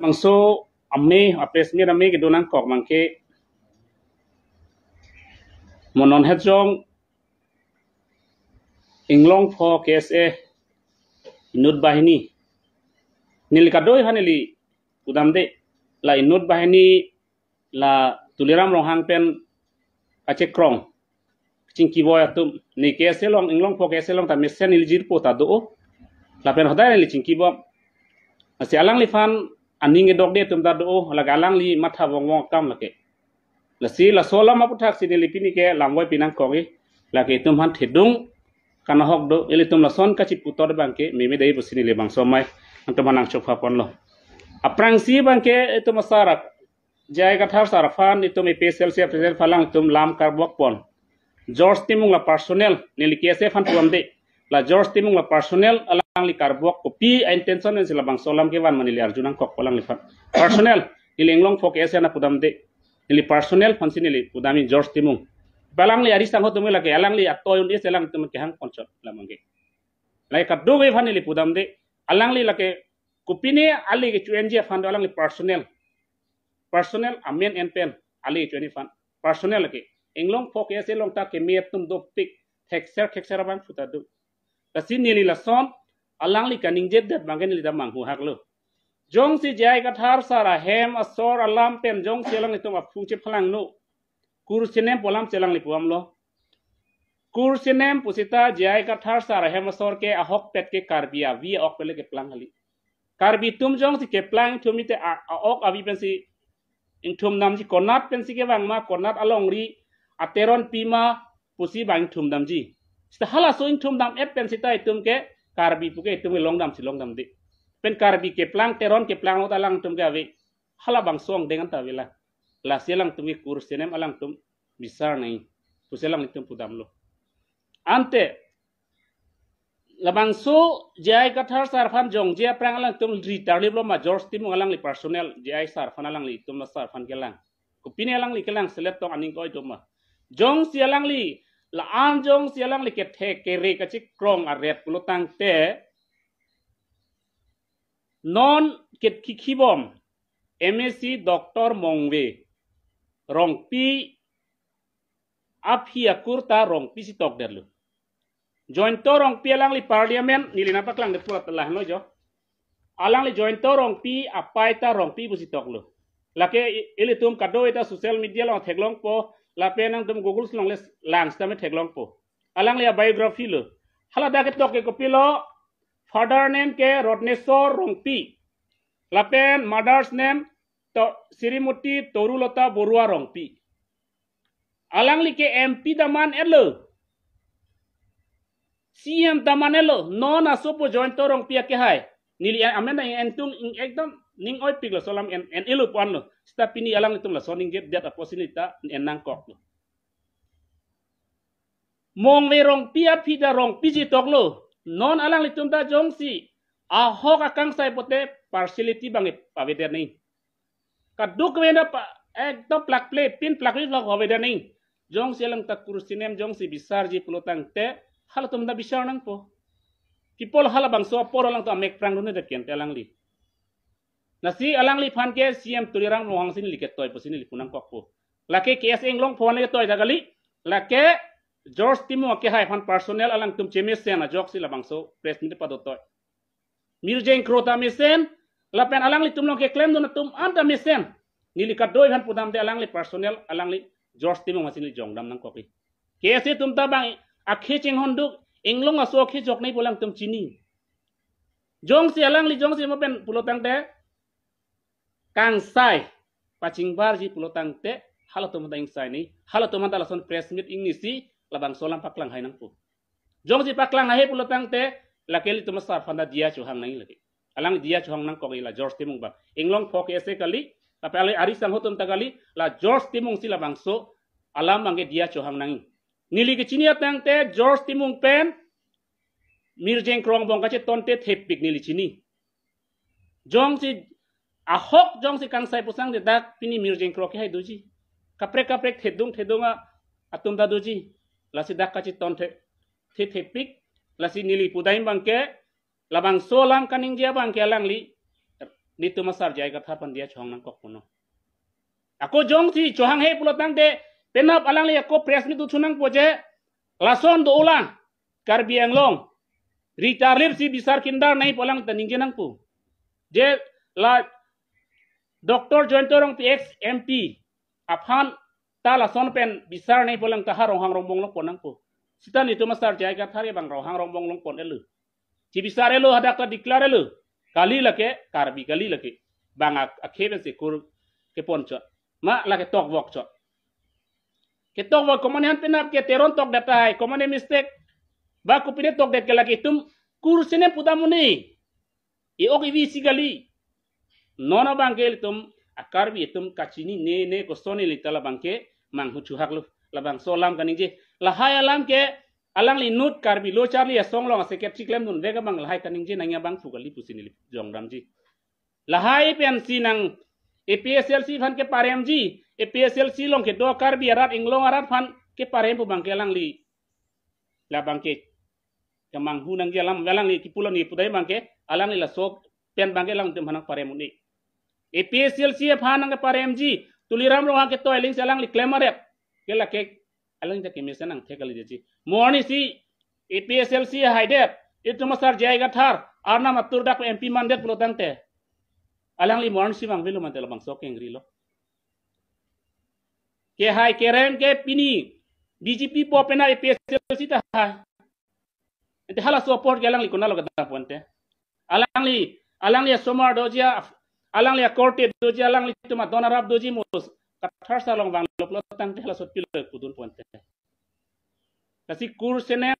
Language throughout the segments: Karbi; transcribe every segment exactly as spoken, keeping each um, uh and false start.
Bangso ame, a press meet ame kedo nangkok abangke, mo non het jong Inglongpho K S A inut banghini, neli kadoi aphan neli pudamde, la inut banghini la Tuliram Ronghang pen kachekrong, chingkibom atum, ne K S A along, Inglongpho K S A along ta mesen neli jirpo ta do, lapen hodai neli chingkibom. Lasi alangliphan aning kedokde atum ta do, lake alangli matha vongvong akam lake. Lasi laso alam aputhaksi neli pini ke lamvoi pi nangkok, lake itum aphan thedung kanahok do, ilitum lason kachiputhot abangke meme dei pusi neli bangso amei nangtum aphan nangchopha ponlo. Aphrangsi abangke itum asar ak-, J I Kathar sar aphan, itum A P H L C president aphan alangtum lam karbok pon. George Timung la personal, neli K S A aphan pudamde. La George Timung la personal, alangli karbok, kopi a-intention pensi labangso alam kevan ma neli arju nangkok alangli aphan. Personal, neli Inglongpho K S A aphan pudamde. Neli personal aphansi neli pudamji George Timung. Alangli ari sangho atum lake, alangli atoi un-e si alangtum kehang ponchot lam abangke. Lake kadokave aphan neli pudamde. Alangli lake kopine ale kecho-enji aphan do, alangli personal. Personal amen en pen ale kecho-enji aphan. Personal lake. Inglongpho K S A along ta keme atum dopik, thekser thekser abang puta do. Lasi neli lason alangli kaningjedet abangke neli ta manghu haklo. Jongsi J I Kathar sar ahem asor alam pen jongsi alanglitum aphu chephalangno, kurusinem pu alam si alangli pu-amlo. Kurusinem pusita J I Kathar sar ahem asor ke ahokpet ke Karbi avi a-ok pen le keplang kali. Karbi atum jongsi keplang ingthum te a, a-ok avi pensi ingthum damji, konat pensi kevang ma, konat alongri ateron pi ma pusi bang ingthum damji. Seta halaso ingthum dam-et pen seta itum ke Karbi puke itum ke longdamsi longdamde. Pen Karbi keplang, teron keplang lo ta alangtum ke ave. Halabangso angdeng anta avelang. Lasi alangtum ke kurusinem alangtum bisar nangji pusi alanglitum pudamlo. Ante labangso J I Kathar sar aphan jongje aphrang alangtum ri tarliplo ma George Timung alangli personal, J I sar aphan, alanglitum la sar aphan kelang. Kopine alangli kelang selet tong aning koi do ma. Jongsi alangli, la-an jongsi alangli kethe kere kachekrong aret pulo tangte, non ketkhikhi bom M A C Doctor Mongve Rongpi aphi akur ta Rongpi si tokdetlo. Jointo Rongpi alangli parliament neli nangpaklangdet pulo ta lahenlo jo. Alangli Jointo Rongpi apei ta Rongpi pusi toklo. Lake i-, ilitum kadokave ta social media along theklongpo, lapen nangtum Google along le lang sitame theklongpo. Alangli a-biography lo. Hala dak ketok ke kopilo, father name ke Rotnesor Rongpi. Lapen mother's name to, Srimati Torulata Borua Rongpi. Alangli ke M P daman-etlo, C M daman-etlo, non asopo Jointo Rongpi akehai. Neli amen na entung ing ekdom ning oipiklo, laso alam en, en-elo pu-anlo. Seta pini alanglitum lason ningjedet apotsi neli ta en nangkoklo. Mongve Rongpi aphi ta Rongpi si toklo. Non alanglitum ta jongsi ahok akangsai pote partiality abang pavedet nangji. Kadokave ta pa, ekdom plakple, pin plakli lok pavedet nangji. Jongsi alang ta kurusinem jongsi bisarji pulo tangte, halatum ta bisar nangpo. Kipul halabangso apor alangtum amek phrang dun-e det kente alangli. Lasi alangliphan ke C M Tuliram Ronghang si neli ketoi pusi neli pu nangkokpo. Lake K S A Inglongpho le ketoi ta kali, lake George Timung akehai aphan personal alangtum chemesen ajoksi labangso press meet pado toi. Mirjeng Kro ta mesen, lapen alanglitum along keklem dun atum anta mesen. Neli kadoi aphan pudamde, alangli personal, alangli George Timung aphansi neli jongdam nangkokji. K S A atum ta bang akhei chinghon duk, Inglong aso akhei jok nangji pu alangtum chini. Jongsi alangli jongsi mo pen pulo tangte, kangsai pachingbarji pulo tangte, halatum ta ingsai nangji, halatum ta lason press meet ingnisi labangso alam paklang hai nangpo. Jongsi paklang hai pulo tangte, lake ilitum asar aphan ta diya chohang nangji lake. Alang diya chohang nangkokji la George Timung abang. Inglongpho K S A kali, lapen ale ari sangho atum ta kali, la George Timung si labangso alam abangke diya chohang nangji. Neli kechini atangte George Timung pen Mirjeng Kro angbong kachetonte thepik neli chini. Jongsi ahok jongsi kangsai pusang de dak pini Mirjeng Kro akehai doji. Kaprek kaprek thedung thedung a, atum ta doji. Lasi dak kacheton the, the thepik. Lasi neli pudam abangke, labangso alam kaningje abangke alangli Netum asar J I Kathar aphan diya chohang nangkok punon. Ako jongsi chohanghe pulo tangte penap alangli ako press meet dothu nangpo je, lason dolang Karbi Anglong. Rita Lip si bisar kindar nangji pu alang ta ningje nangpo. Je la Doctor Jayanta Rongpi ex M P aphan ta lason pen bisar nangji pu alang ta ha Ronghang Rongbong longpon nangpo. Sita netum asar J I Kathar ke bang Ronghang Rongbong longpon-elo. Chibisar-elo, hadak ta declare-elo. Kali lake, Karbi kali lake. Bang ak-, akhei pensi kur kepon chot. Ma lake tokvok chot. Ketokvok komatne han penap ke Teron tokdet tahai, komatne mistake. Ba kopine tokdet ke lake itum kur senem pudam un-e. E-ok evi si kali. Non abang ke ilitum a-Karbi atum kachinine, ne koson neli ta labang ke manghu chuhaklo. Labangso alam kaningje. Lahai alam ke alangli inut Karbi Lo Charli Asong along a-secretary klemdunvek abang lahai kaningje nangji abangphu kali pusi neli jongdamji. Lahai pensi nang A P H L C aphan keparemji, A P H L C along kedo Karbi arat, Inglong arat aphan keparem pu abang ke alangli. Labang ke kemanghu nangji alam, alangli kipulo ni pudai abang ke, alangli laso pen abang ke alangtum aphan nangparem un-e. A P H L C aphan nangkeparemji, Tuliram Ronghang ketoi aling si alangli klem aret. Ke lake, alangli ta kemesen nangthek kalidet ji. Mo arnisi, A P H L C haidet, itum asar J I Kathar, Arnam atur dak M P mandet pulo tangte. Alangli mo arnisi vangvelo mate labangso kengrilo. Kehai kereng ke pini B J P po penap A P H L C tahai. Ante halaso apor ke alangli konatlo kedam pu ante. Alangli, alangli asomar doji, alangli akorte doji, alanglitum adon arap doji mo Kathar sar along vanglo pulo tangte halaso pilo pudun pu ante. Lasi kur senem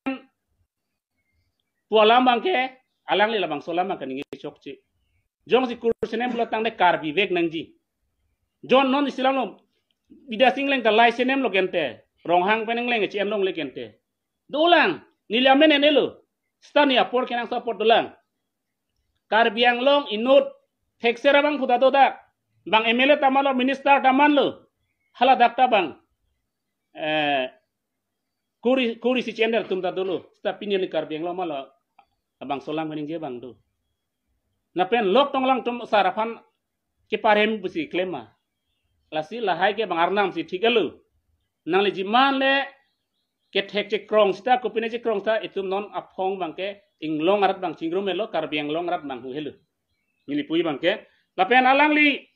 pu alam abang ke, alangli labangso alam abang kaningje chokche. Jongsi kur senem pulo tangte Karbi vek nangji. Jon non isi alam lo, Bidya Sing Engleng ta lai senem lo ke ante. Ronghang pen Engleng che-en longle ke ante. Dolang, neli amen enlo. Sita ne apor kenangsot apot dolang. Karbi Anglong inut thekser abangphu ta dodak. Bang M L A ta manlo, minister ta manlo. Hala dak ta bang. Eh, kuri, kuri si chender atum ta dolo. Sita pini neli Karbi Anglong ma lo. Labangso alam kaningje abang do. Lapen lok tong alangtum sar aphan keparem pusi klem ma. Lasi lahai ke bang Arnam si thik-elo. Nangli jiman le kethek chekrong sita, kopine chekrong sita, itum non aphong abang ke Inglong arat abang chingrum-elo, Karbi Anglong arat abang hu helo. Neli pu abang ke. Lapen alangli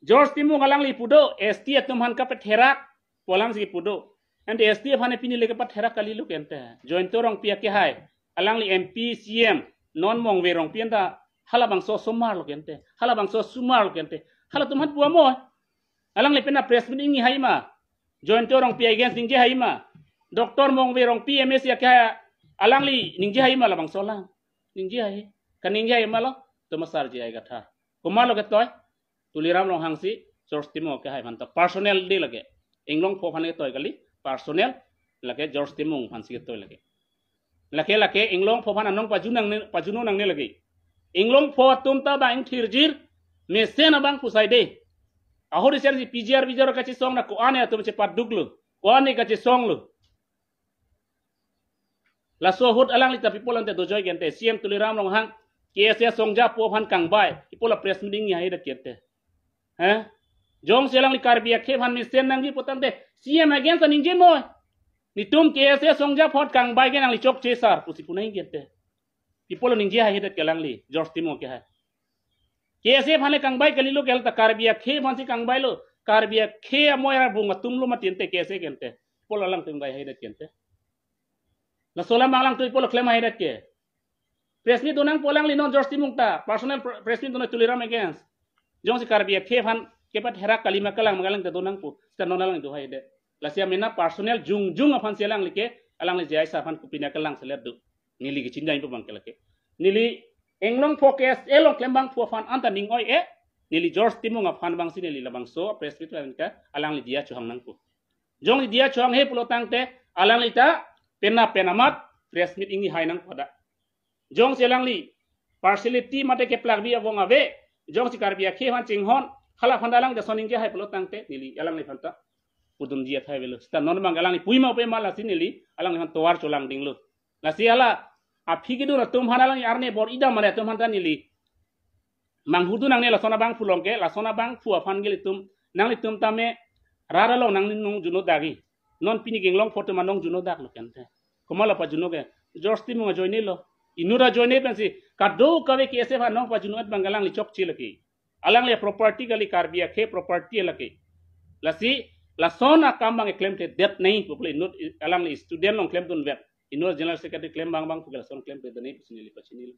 George Timung alangli pu do, S T atum aphan kapatherak pu alam si pu do. Ante S T aphan pini le kapatherak kalilo ke ante. Jayanta Rongpi akehai. Alangli M P, C M, non Mongve Rongpi anta halabangso asomar lo ke ante. Halabangso asomar lo ke ante. Halatum aphan pu amo. Alangli penap press meet ningje hai ma. Jayanta Rongpi against ningje hai ma. Doctor Mongve Rongpi M A C akehai. Alangli ningje hai ma labangso alam. Ningje hai. Kaningje hai ma lo. Itum asar J I Kathar. Komatlo ketoi. Tuliram Ronghang si George Timung akehai aphan ta personal de lake. Inglongpo aphan ketoi kali, personal lake George Timung aphan si ketoi lake. Lake lake Inglongpo aphan anong pajun nangne, pajun nangne lake. Inglongpo atum ta bang thirjir mesen abang pusai de. Ahori sen si P G R V G R kachesong na ko-an atum chepaduklo. Ko-an kachesonglo. Laso ahut alangli ta pi pulo ante dojoi ke ante C M Tuliram Ronghang K S A asongja po aphan kangbai. Pi pulo press meet ningje haidet ke ante. Ha? Jongsi alangli Karbi akhei aphan mesen nangji pu tangte C M against ningje noi. Netum K S A asongja po aphan kangbai ke nangli chokche sar pusi pu nangji ke ante. Pi pulo ningje haidet ke alangli George Timung akehai. K S A aphan le kangbai kalilo ke, la ta Karbi akhei aphan si kangbailo. Karbi akhei amoi arbung atum lo mati ante K S A ke ante. Pi pulo alangtum bai haidet ke ante. Laso alam alangtum pi pulo klem haidet ke. Press meet do nangpo alangli non George Timung ta. Personal pr-, press meet do nang Tuliram against. Jongsi Karbi akhei aphan kepatherak kalima kalang ma alang ta do nangpo. Sita non alang do haidet. Lasi amena personal jongjong aphan si alangli ke, alangli J I sar aphan kopine kalang selet do. Neli kachinidam pu abang ke lake. Neli Inglongpo K S A along klembangpo aphan anta ning oi-e. Neli George Timung aphan abang si neli labangso press meet pen ke alangli diya chohang nangpo. Jongsi diya chohanghe pulo tangte alangli ta penap pen amat press meet ningje hai nangpo da. Jongsi alangli partiality mate keplakbi avong ave, jongsi Karbi akhei aphan chinghon, hala aphan ta alang jaso ningje hai pulo tangte, neli alangliphan ta pudunji athai avelo. Sita non abang alangli pu ma pu ma lasi neli alangliphan tovar cholang dinglo. Lasi hala aphi kedun atum aphan, alangli arni bor-i dam mane atum aphan ta neli Manghudu nangne lason abangphu along ke, lason abangphu aphan ke ilitum, nanglitum tame rat along nangne nong juno dagi. Non pini ke inglongpo atum anong juno dak lo kente. Komat lo pajuno ke? George Timung ajoine lo. Inut ajoine pensi kadokave K S F anong pajuno-et abang alangli chokche lake. Alangli property kali, Karbi akhei property lake. Lasi lason akam abang klemkledet nangji pu pulo inut, alangli student along klemdunvet. Inut general secretary klem abang abangphu ke lason klemkledet nangji pusi neli pachini lo.